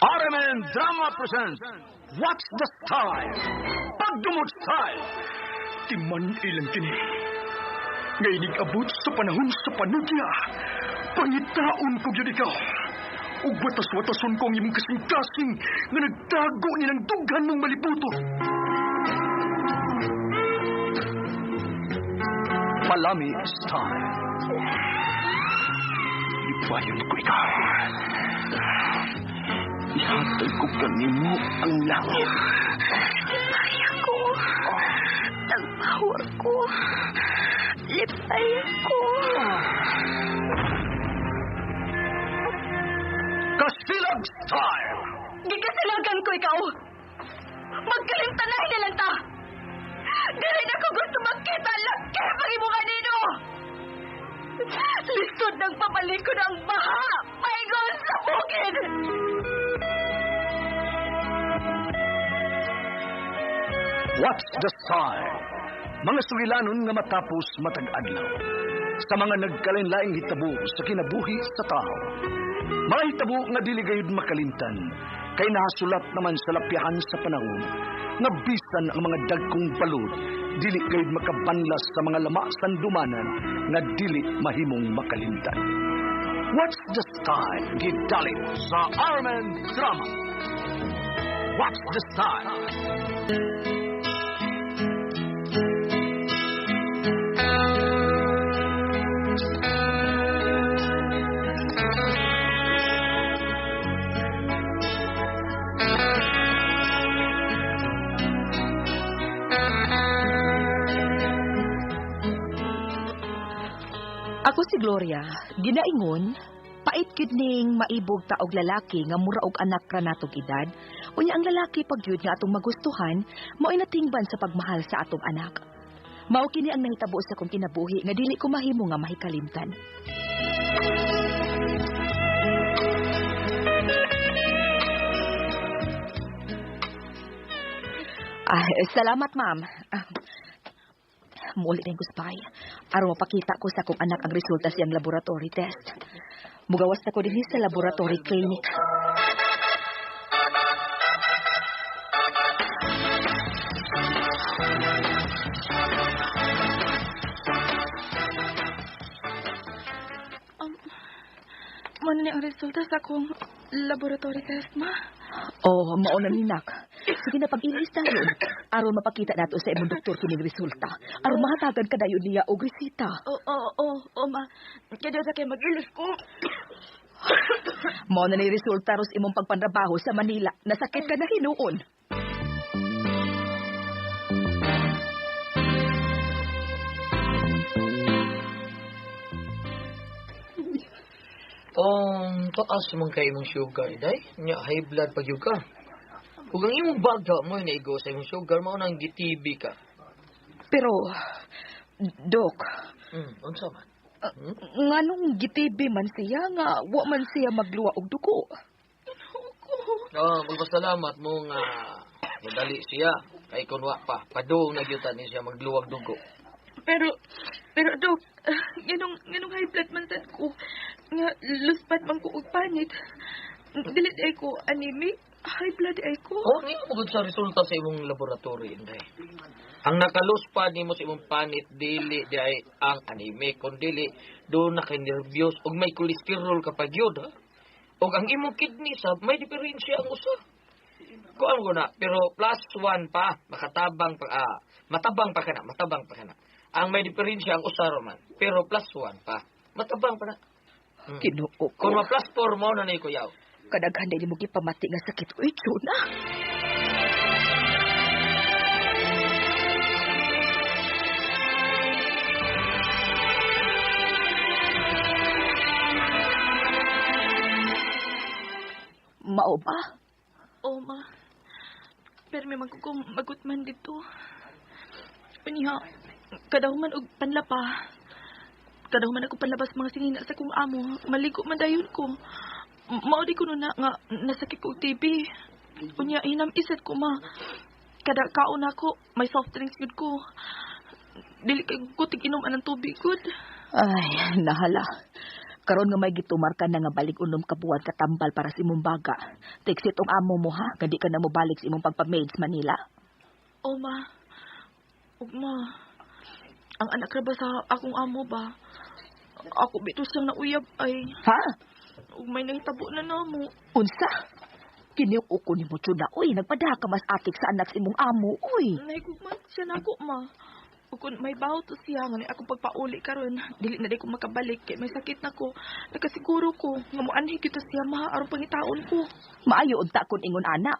RMN Drama presents What's the Style? Pagdumot Style! Timan ilang kini. Nga abot sa panahon sa panudya. Pangitaon ko gyud ikaw. Ug watas-watason ko ang imong kasing-kasing nga nagtago ni ng dughan mong malibuto. Palami Style. Ipayon ko ikaw. Ihatag ko kanimo ang langit. Lipay ako. Tagpawar ko. Lipay ako. Kasilag Style! Gikasilagan ko ikaw. Magkalimtanahin na lang ta. Dili na ko gusto magkita laki pag imo kanino. Lisod ng papalikod ang baha. Paingon sa bukid. What's the Style? Mga sugilanon nga matapos matag adlaw. Sa mga nagkalain-laing hitabo sa kinabuhi sa tao. Mga hitabo nga dili gayud makalimtan, kay nahasulat naman sa lapyahan sa panahon, nga bisan ang mga dagkong balod, dili gayud makabanlas sa mga lama sandumanan nga dili mahimong makalimtan. What's the Style? Gidalit sa RMN Drama. What's the Style? Ako si Gloria, ginaingon, pait gyud ning maibog ta og lalaki nga mura og anak ra natog edad. Unya ang lalaki pag gyud nga atong magustuhan, mao'y natingban sa pagmahal sa atong anak. Mao kini ang nahitabo sa akong kinabuhi nga dili ko mahimo nga mahikalimtan. Ah, salamat, ma'am. Ah, muuli na yung guspay. Aron mapakita ko sa akong anak ang resulta siyang laboratory test. Mugawas na ko dinhi sa laboratory clinic. Mao na ni ang resulta sa akong laboratory test, ma. Oh, mao na ni nak. Sige na pag-ilis dayon. Aron mapakita nato sa imong doktor kining resulta. Aron mahatagan ka dayon niya og resita. Oo, oo, oo, oo, ma. Kaya sa kay mag-ilis ko. Mao na ni resulta ros imong pagpanrabaho sa Manila. Nasakit ka na hinuon. Taas man kay imong sugar, day. Nya high blood pag yun ka. Ug ang imong baga mo naigo sa imong sugar mao nang gi-TB ka. Pero, Dok, Unsa man? Nganong gi-TB man siya nga wa man siya magluwa og dugo? Oh, magpasalamat mo nga madali siya kay kun wa pa padung na gyud ni siya magluwag dugo. Pero Dok, nganong high blood man sad ko, nga luspat man ko og panit. Dili ay ko anemic, high blood ay ko. Oh, niyo mo gud sa resulta sa imong laboratory, inday. Ang nakaluspad nimo sa imong panit dili di ay ang anemic, kun dili do na kay nervyos ug may cholesterol ka pa gyud, ha. Ug ang imong kidney sab may diferensya ang usa. Kuan ko na, pero +1 pa, makatabang pa, matabang pa kana, matabang pa kana. Ang may diferensya ang usa ra man, pero +1 pa. Matabang pa na. Ginoo ko. Kung ma +4 mo na ni kuyaw. Kadaghan dili mo gipamati nga sakit. Uy, Jonah. Mao ba? Oo, ma. Pero may magkukong magutman dito. Unya, kadahuman og panlapa. Kadahuman ako panlabas mga singina sa kong amo. Maligo man dayon ko. Mao di ko na nga nasakit ko og TB. Unya, hinam-isad ko, ma. Kada kaon ako, may soft drinks gud ko. Dili kay ko tig-inom anang tubig gud. Ay, nahala. Karon nga may gitumar ka na nga balik unom ka buwan katambal para sa imong baga. Teksit ang amo mo ha, nga di ka na mobalik sa imong pagpa-maid sa Manila. O ma. Ug ma. Ang anak ra ba sa akong amo ba? Ako bito siyang nauyab ay. Ha? Ug may nahitabo na namo. Unsa? Kiniuko ko ni mo Chuna, uy, nagpadaha ka mas atik sa anak sa imong amo, uy. Nahigugma siya nako ma. Ug kun may baho to siya nga ni akong pagpauli karon, dili na di ko makabalik kay may sakit na ko. Nakasiguro ko nga moanhi gyud to siya ma aron pangitaon ko. Maayo unta kun ingon anak.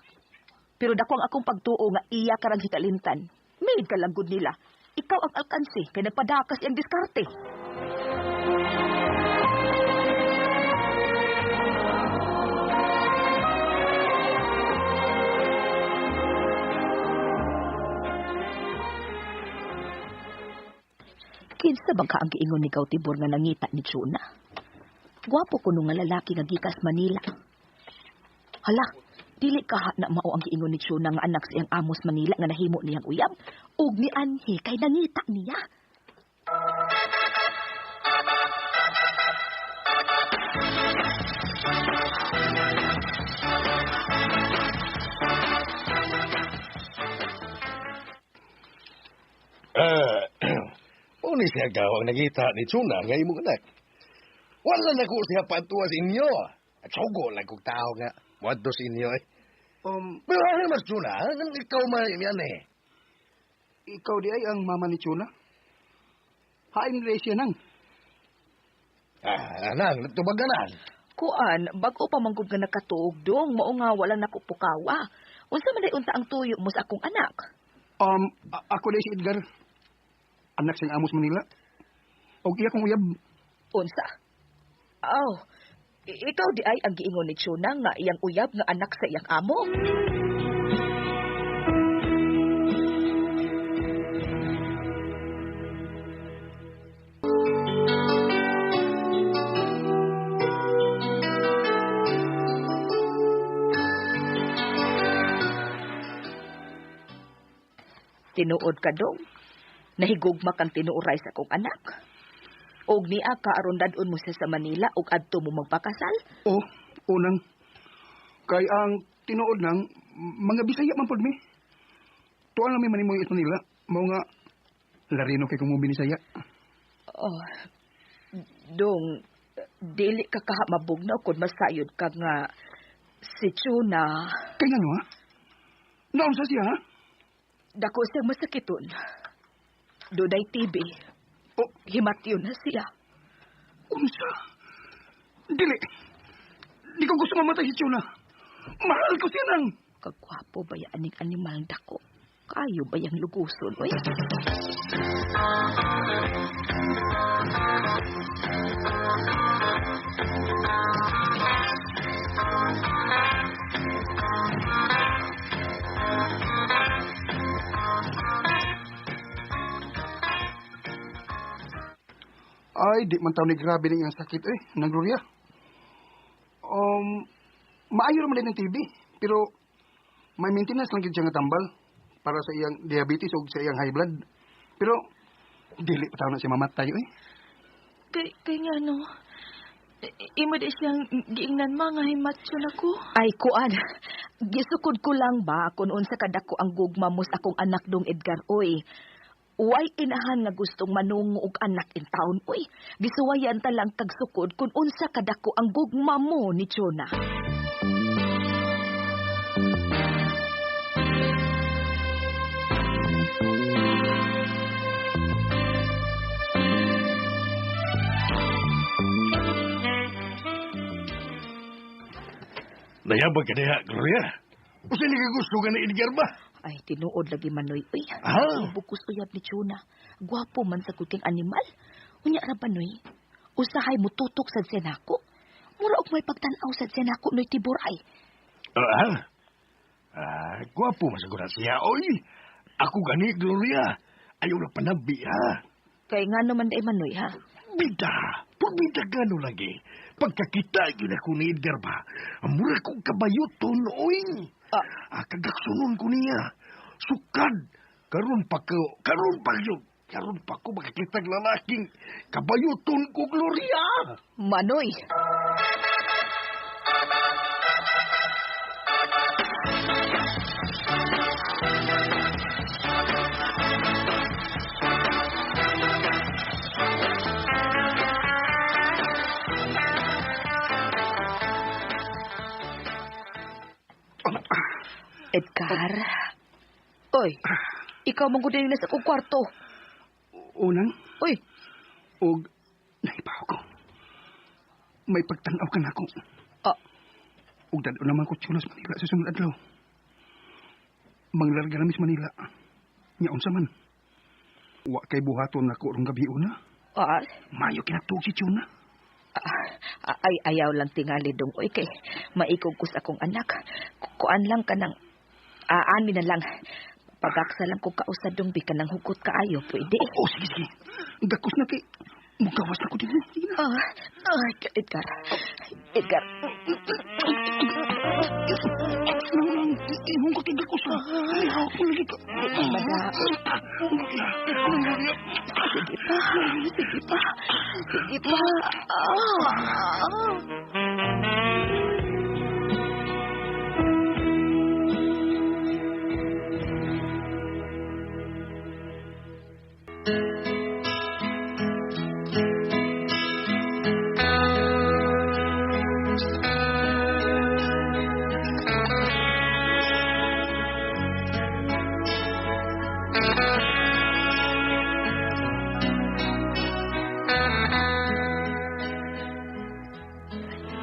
Pero dako ang akong pagtuo nga iya karang hikalintan. Maid ka lang gud nila. Ikaw ang alkansi kay nagpadaha ka siyang diskarte. Kinsa bang ka ang giingon ni Tibor nga nangita ni Chuna? Gwapo kuno nga lalaki nga gikas Manila. Hala, dili ka na mao ang giingon ni Chuna nga anak siyang amos Manila nga nahimo niyang uyab ug ni anhi kay nangita niya. Uni siya gaw ang nagita ni Chuna nga imong anak. Wala na ko siya patuwa sa inyo. At sugo lang kong tao nga. Muadto sa inyo eh. Pero ano mas Chuna? Ikaw man yan eh. Ikaw di ay ang mama ni Chuna? Hain rin siya nang. Nang, tubaganan. Kuan, bago pa manggug nga nakatuog dong, mao nga wala nakupukawa. Unsa man day unta ang tuyo mo sa akong anak? Ako di si Edgar. Anak siyang amos Manila. Og iya kong uyab. Unsa? Oh, ikaw di ay ang giingon ni Chuna nga iyang uyab nga anak sa iyang amo. Tinuod ka dong. Nahigugma kang tinuoray sa akong anak. Og niya ka aron dad-on mo siya sa Manila og adto mo magpakasal? Oh, unang. Kay ang tinuod nang mga Bisaya man pod mi. Tuan lang mi manimoy sa Manila. Mao nga larino kay kung mo binisaya. Oh, dong, dili ka kaha mabugnaw kung masayod ka nga si Chuna. Kay ngano ha? Naunsa siya ha? Dako siyang masakiton. Dunay TB. Oh. Himatyon na siya. Unsa? Dili. Di ko gusto mamatay si Chuna. Mahal ko siya nang. Kagwapo ba yan aning animal dako? Kayo ba yung luguson, oy? Ay, di man taon ni grabe ning ang sakit eh, nang Gloria. Maayo raman din ang TB, pero may maintenance lang gid siya nga tambal para sa iyang diabetes o sa iyang high blood. Pero dili pa taon na siya mamatay eh. Kay nga no. Imo di siyang giingnan ma nga himatyon ako. Ay kuan, gisukod ko lang ba kung unsa kadako ang gugma mo sa akong anak dong Edgar oy. Uway inahan nga gustong manungo og anak in taon oy. Gisuwayan ta lang kagsukod kung unsa kadako ang gugma mo ni Chona. Nayabag ka niya, Gloria. Usa ni ka gusto ka ni Edgar ba? Ay, tinuod lagi manoy. Uy, Ah. bukos uyab ni Chuna. Gwapo man sa kuting animal. Unya ra ba, Noy? Usahay mo tutok sa senako. Mura og may pagtan-aw sa senako, Noy Tibor ay. Gwapo man sa siya, oy. Ako gani, Gloria. Ayaw na panabi, ha? Kay nga naman day manoy, ha? Bida! Pagbida gano lagi. Pagkakita yun ako ni Edgar ba, mura kong kabayuton, oy. Kagaksunon ko niya. Sukad. Karon pa ko, karon pa yun. Karon pa ko makakitag lalaking kabayuton ko, Gloria. Manoy. Edgar. Oy, ikaw mong gud sa akong kwarto. Unang? Uy. Og naipaw ko. May pagtanaw ka nako. Ah. Og dad-o naman ko tsulas Manila sa sunod adlaw. Manglarga na mis Manila. Nya unsa man. Wa kay buhaton nako rong gabi una. Ah. Mayo kinatuog si Chuna. Ay, ayaw lang tingali dong. Oy, kay maikog ko sa akong anak. Kuan lang ka ng aani na lang. Pagaksa lang ko kausad dong, bi ka nang hugot kaayo, pwede. Oo, sige, sige. Gakos na kay, mugawas na ko din. Sige na. Edgar. Edgar. Nang, imong ko kay gakos na. Ay, hawak mo lagi ka. Mada. Sige pa. Sige pa. Sige pa.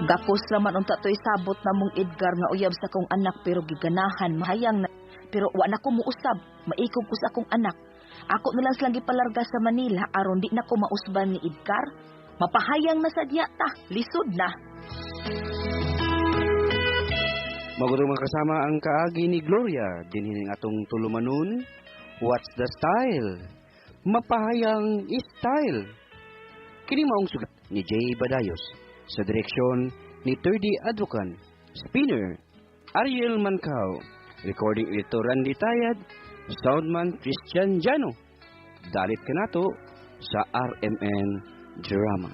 Gakos raman unta to'y sabot na mong Edgar nga uyab sa kong anak pero giganahan mahayang na pero wa na ko muusab, maikog ko sa akong anak. Ako na lang silang gipalarga sa Manila aron di na ko mausban ni Edgar. Mapahayang na sa diya ta, lisod na. Magudong makasama ang kaagi ni Gloria dinhi ning atong tulumanon. What's the style? Mapahayang style. Kini maong sugat ni Jay Badayos sa direksyon ni Thirdy Advocan, Spinner, Ariel Mancao, recording editor Randy Tayad, soundman Christian Jano. Dalit kanato sa RMN Drama.